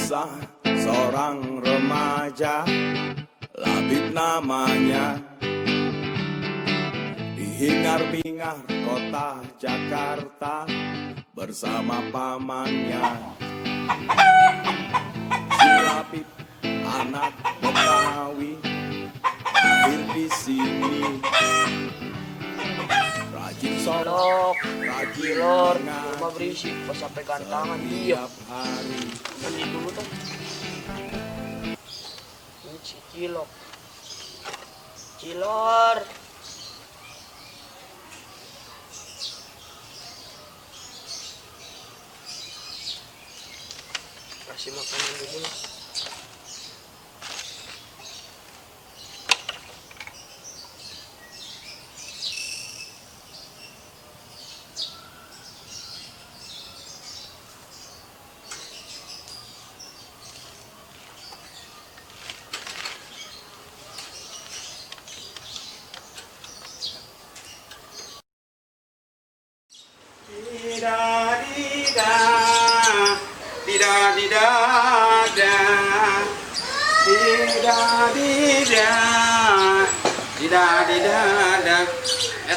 kisah seorang remaja, Labib namanya, di hingar-bingar kota Jakarta bersama pamannya. Si Labib anak Betawi, lahir di sini, rajin sholat, rajin rumah berisik pas sampai kantangan dia hari. mandi dulu tuh. Ini si Cilok, Cilor, kasih makanan dulu.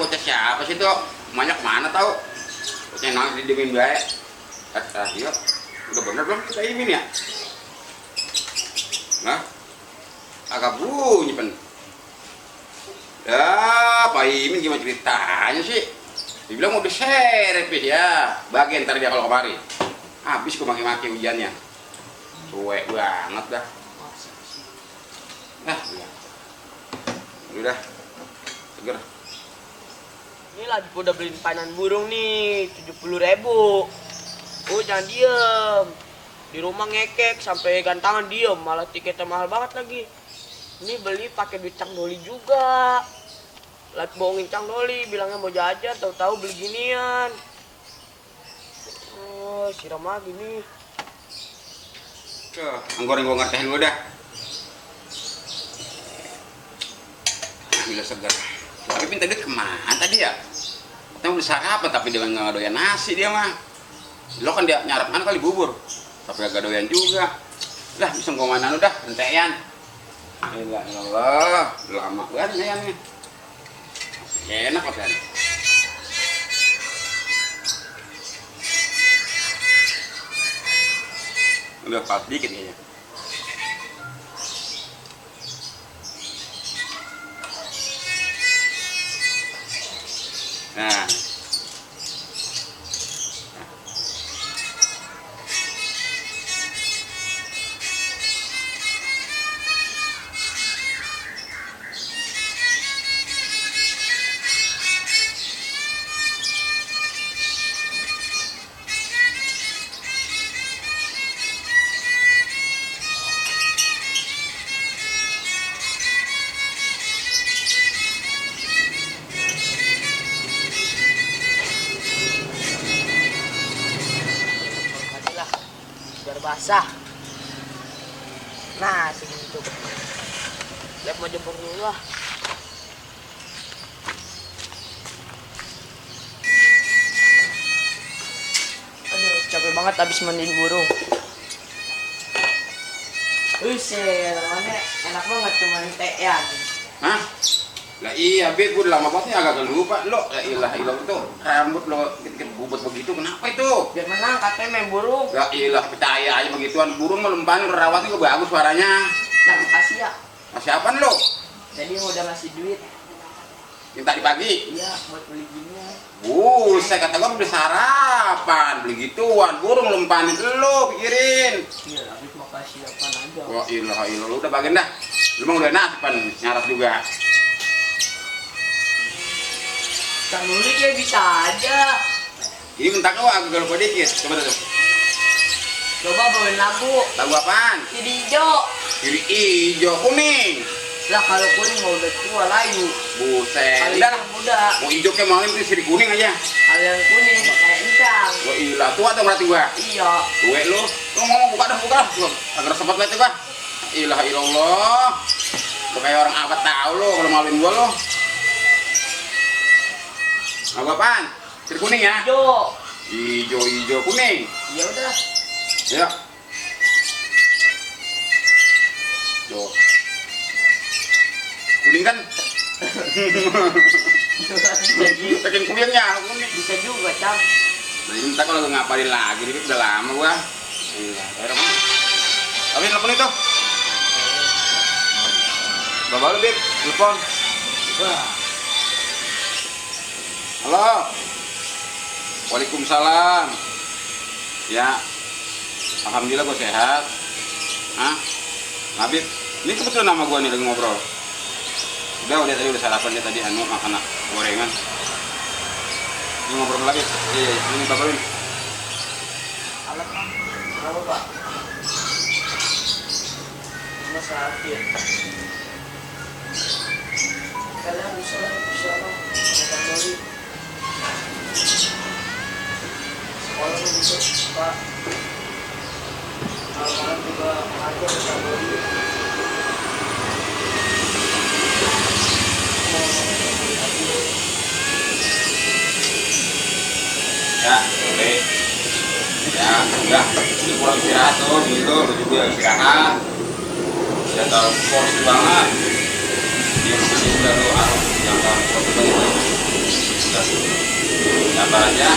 Bocah siapa sih tuh? Banyak mana tahu? Bocah nang didemin bae. Iya. Udah bener belum kita imin ya? Nah. Agak bunyi pen. Ya, Pak Imin gimana ceritanya sih? Dibilang mau diseret ya. Bagian ntar dia kalau kemari. Habis gue maki-maki hujannya. Cuek banget dah. Nah, udah. Seger. Ini lagi udah beliin panan burung nih 70.000. Oh jangan diem, di rumah ngekek sampai gantangan diem, malah tiketnya mahal banget lagi. Ini beli pakai duit Cang Doli juga. Lagi bohongin Cang Doli, bilangnya mau jajan, tahu-tahu beli ginian. Oh siram lagi nih. Tuh, goreng gua ngertiin lu dah. Gila segar. Tapi minta duit kemana tadi ya? Katanya udah sarapan tapi dia nggak doyan nasi dia mah. Lo kan dia nyarap kan kali bubur, tapi agak doyan juga. Lah bisa ngomong mana udah, entian. Ya Allah, lama banget nih. Enak kan? Udah pas dikit kayaknya. Nah. Biar basah. Nah segini tuh. Lihat mau jempol dulu lah. Aduh capek banget habis mandiin burung. Buset, namanya enak banget cuman tean. Hah? Lah iya, Beb, gue udah lama banget nih agak lupa lo. Ya ilah itu rambut lo dikit bubut begitu, kenapa itu? Biar menang katanya main burung. Ya ilah percaya aja begituan, burung melumpahin rawatnya gue bagus suaranya. Nah, makasih ya. Masih apaan lo? Jadi udah ngasih duit. Yang tadi pagi? Iya, buat beli ginian. Saya kata gue beli sarapan, beli gituan, burung lumpahin lo pikirin. Iya, habis makasih apaan aja. Wah ilah lo udah bagian dah. Lu mau udah napan, nyarap juga. Cang Doli kayak bisa aja. Ini minta kau agak lupa dikit, coba tuh. Coba bawain lagu. Lagu apaan? Jadi hijau. Kiri hijau kuning. Lah kalau kuning mau udah tua layu. Buset. Kalau Udah yang muda. mau hijau kayak mau ini siri kuning aja. Kalau yang kuning kayak encang. Wah ilah, tua tuh berarti gua. Iya. Gue lu ngomong buka dah. Gua agar sempat lihat gua. Ilah ilallah. Gua kayak orang abad tahu lo kalau maluin gua lo. Lagu apaan? Siri kuning ya? Hijau. Hijau kuning. Ya udah. Ya. Tuh. Kuning kan? Saking kuningnya, kuning. Bisa juga, Cam. Nah ini ntar kalau ngapalin lagi, ini udah lama gua. Iya, ayo dong. Tapi telepon itu. Bapak lu, Bib, telepon. Wah. Halo. Waalaikumsalam. Ya. Alhamdulillah gua sehat. Hah? Nabib, ini kebetulan nama gua nih lagi ngobrol. Udah tadi udah sarapan dia tadi makan gorengan. Ini ngobrol lagi. Iya, ini bapak lu. Alat, Bang. Kenapa, Pak? Cuma sakit. Kalian bisa lah. Kembali. Sekolah lu bisa, Pak. Kalau juga ada kembali. Ya, boleh. Ya, udah. Ini kurang istirahat tuh, gitu. Lu juga istirahat. Udah terlalu porsi banget. Dia masih udah lu jangan terlalu porsi banget. Udah. Sabar aja.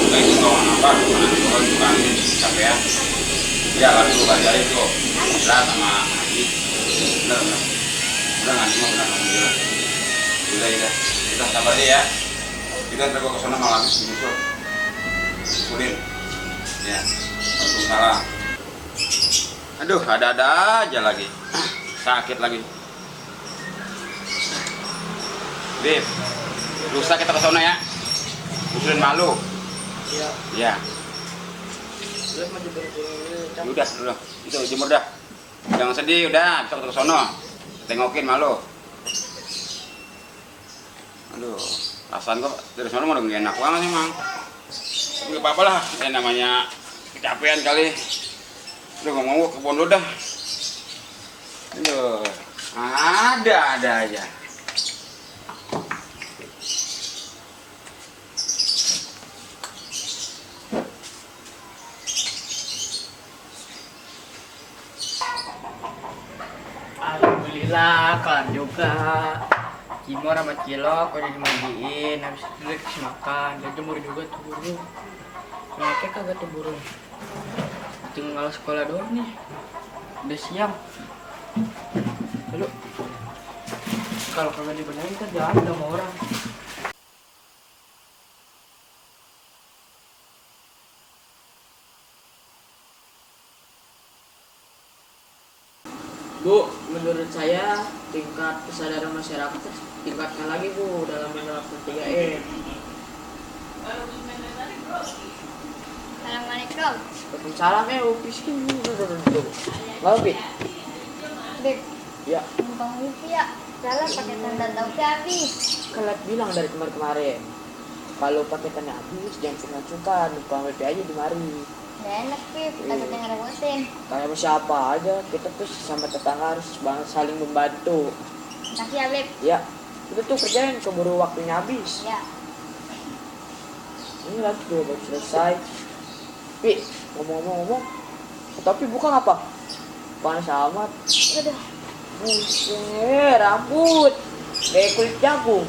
Udah itu kau apa? Karena itu bukan capek ya. Ya, lalu balik aja tuh. Istirahat sama Haji. Bener. Udah nggak cuma benar alhamdulillah. Udah sabar aja ya. Kita ntar gua kesana malam menyusul. Udin. Ya. Waalaikumsalam. Aduh, ada-ada aja lagi. Sakit lagi. Bib, lusa kita ke sana ya. Usulin malu. Iya. Ya. Lu mau juga Cam. Udah. Itu jemur dah. Jangan sedih, udah. Kita ke sono. Tengokin malu. Aduh, perasaan kok dari sana udah gak enak banget emang. Tapi gak apa-apa lah, ya namanya kecapean kali. Udah ngomong ke pondok dah. Aduh, ada aja. Alhamdulillah kelar juga. Cimor sama cilok udah dimandiin, habis itu udah kasih makan, dan jemur juga tuh burung. Mereka kagak tuh burung. Tinggal sekolah doang nih. Udah siang. Lalu kalau kagak dibenerin kan jalan sama orang. Bu, menurut saya tingkat kesadaran masyarakat tingkatkan lagi Bu dalam menerapkan 3M. Assalamualaikum. Waalaikumsalam Upiskin. Mau Bib? Beb, Ya, numpang wifi ya. Jalan pakai tanda tahu habis. kalian bilang dari kemarin. Kalau paketannya habis, jangan sungkan-sungkan, numpang wifi aja di mari. Gak enak, Beb. Takutnya ngerepotin. Kayak sama siapa aja, kita tuh sama tetangga harus saling membantu. Makasih ya, Beb. Ya, itu tuh kerjain keburu waktunya habis. Ya. Ini lagi tuh baru selesai. Pi, ngomong-ngomong, tapi bukan apa? Panas amat. Udah. Buset, rambut kayak kulit jagung.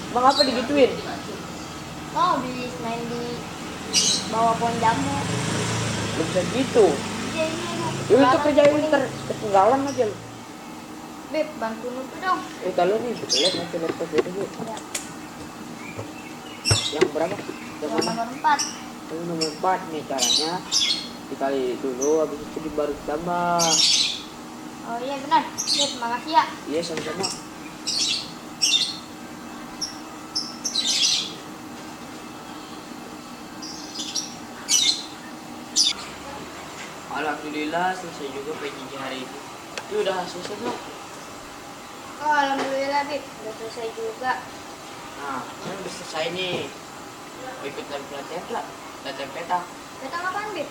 Emang apa digituin? Oh, habis main di bawah pohon jambu. Lu bisa gitu. Ya, ini enak. Lu tuh Warna kerjain kuning. ketinggalan aja lu. Beb, bantu nutu dong. Kalau nih, lihat nanti laptop itu Bu. Ya. Yang berapa? Yang Yang mana? nomor 4. Yang nomor 4 nih caranya. Dikali dulu, habis itu baru ditambah. Oh iya benar. Beb, makasih ya. Iya, sama-sama. Alhamdulillah selesai juga PJJ hari ini. Itu udah selesai belum? Oh, alhamdulillah, Beb. Udah selesai juga. Nah, ini udah selesai nih. Mau ikut lagi pelatihan lah. Latihan petak. Datang apaan, Beb?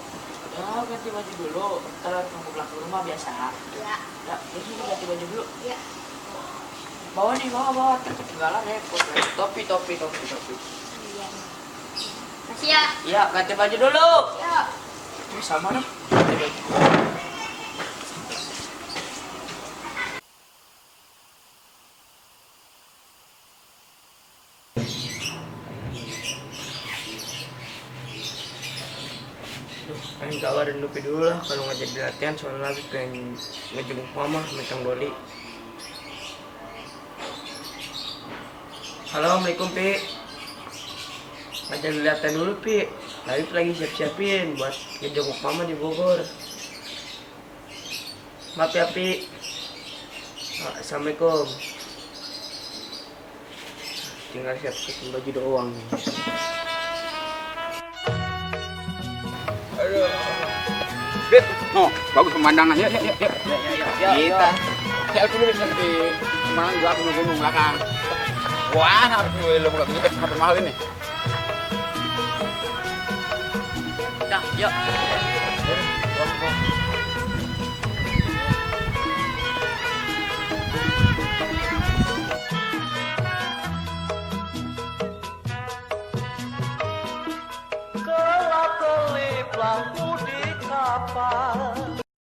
Udah ganti baju dulu. Ntar nunggu pulang ke rumah biasa. Ya. Ya, terus ini ganti baju dulu. Ya. Bawa nih, bawa. Ketinggalan repot. Topi. Iya. Makasih ya. Iya, ganti baju dulu. Ya. Ini sama nih. Ganti baju. Pengen kabarin Lupi dulu lah kalau nggak jadi latihan, soalnya lagi pengen ngejenguk mama sama Cang Doli. Halo, Assalamualaikum Pi. Ngajak latihan dulu Pi. Lagi siap-siapin buat ngejenguk mama di Bogor. Maaf ya Pi. Assalamualaikum. Tinggal siap-siapin baju doang. Bit, no, bagus pemandangannya. Ya. Ya. Saya dulu di Semarang juga gunung-gunung belakang. Wah, harus lo buka tiket harus mahal ini. Ya.